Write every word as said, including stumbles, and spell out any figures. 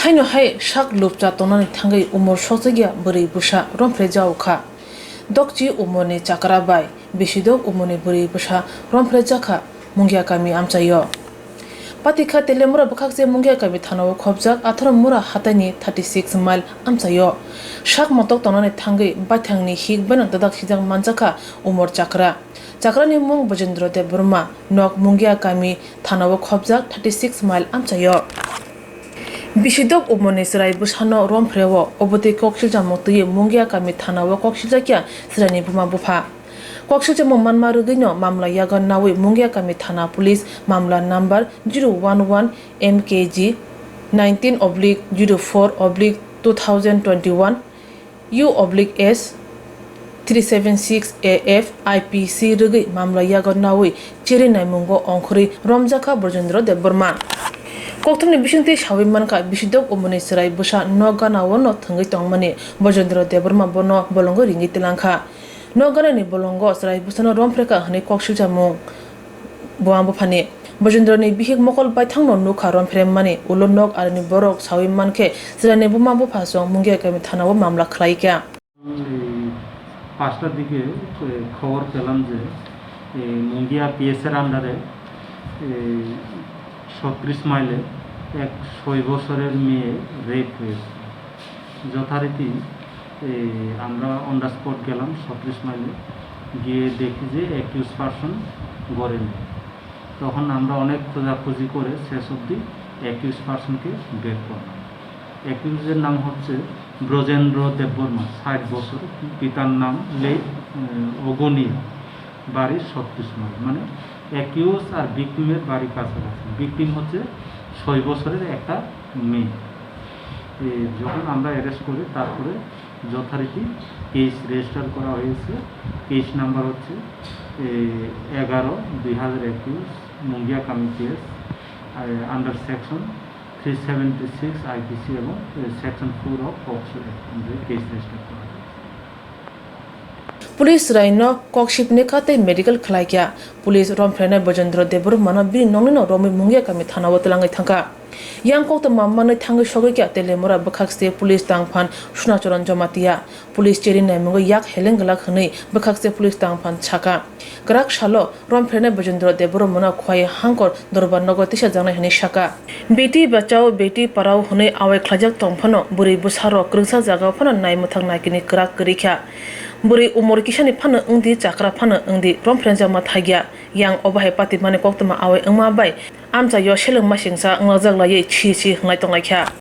Haino hai sak lupcha tongnani thangwi umor sokjakya bwrwi bwsa romphrejao kha. Dokchi umorni chakra bai bisidok umorni bwrwi bwsa romphrejak kha Mungia kami amchaio. Patikha Telemura bwkhakse Mungia kami thanao khopjak Atharamura hataini thirty six mile amchaio. Sak motok tongnani thangwi baithangni hik baino dadak sijak manjakha umor chakra. Chakrani mung Bojendra Debbarma, nok Mungia kami thanao khopjak thirty six mile amchaio. Bisidok umorni chwrai bwsano romphreo, obotwi kok silchamung twiwi Mungia kami thanao kok siljakya chwraini buma bupha. Kok silchamung manma rwgwino mamla yago nawi Mungia kami thana police mamla number zero one one M K G nineteen oblique zero four oblique two thousand twenty-one U oblique S three seven six A F I P C rwgwi mamla yago nawi cheri naimungo ongkhorwi romjakha Bojendra Debbarma. Kokthumni bisingtwi sawi mankha, bisidok umorni chwrai bwsa nok gana-o no thwngwi tongmani Bojendra Debbarma bono bolongo ringwi twlangkha. Nok ganani bolongo chwrai bwsano romphrekha hwnwi kok silchamung buma buphani. Bojendrani bihik mokol baithangno nukha romphremmani, ulo nok arini borok sawi mankhe chwraini buma bupha chwng Mungia kami thanao mamla khlaikha. পাঁচটার দিকে খবর পেলাম যে মুঙ্গিয়া পিএসের আন্ডারে ছত্রিশ মাইলে এক ছয় বছরের মেয়ে রেপ হয়েছে। যথারীতি আমরা অন দ্য স্পট গেলাম ছত্রিশ মাইলে, গিয়ে দেখি যে অ্যাকিউজ পারসন ঘরে নেই। তখন আমরা অনেক খোঁজাখুঁজি করে শেষ অবধি অ্যাকিউজ পারসনকে বের করলাম। অ্যাকিউজের নাম হচ্ছে ব্রজেন্দ্র দেববর্মা, ষাট বছর, পিতার নাম লেট অগনিয়া, বাড়ি ছত্রিশ মাইল। মানে অ্যাকিউজ আর ভিকটিমের বাড়ি কাছাকাছি। ভিকটিম হচ্ছে ছয় বছরের একটা মেয়ে। যখন আমরা অ্যারেস্ট করি, তারপরে যথারীতি কেস রেজিস্টার করা হয়েছে। কেস নাম্বার হচ্ছে এগারো দুই হাজার একুশ, মুঙ্গিয়া কামিপিএস, under section three seventy six IPC এবং section four of POCSO act অনুযায়ী কেস রেজিস্টার করা হয়েছে। Police chwraino kok sipni kha tei medical khlaikha. Police romphrene Bojendra Debbarmano bini noknino romwi Mungia kami thanao twlangwi thangkha. Yang koktwma manwi thangwi sogwikha Telemura bwkhakste police tangphan Sunacharan Jamatia. Police cheri naimungo yak heleng glak hwnwi bwkhakste police tangphan sakha. Kwrak salo romphrene Bojendra Debbarmano khwlai hangkor dorbar nogo tisajaknai hwnwi sakha. Beti bachao, beti parao hwnwi awai khlaijak tong phano bwrwi bwsarok kwrwngsa jagao phano naimwthang naikini kwrak kwrwikha. Bwrwi umor kisani phano wngdi, chakra phano wngdi, romphrengjakma thakya. Yang obo hai patimani koktwma awai wngma bai amchaio seleng masingcha wngjak laiwi si si hwnlai tonglaikha.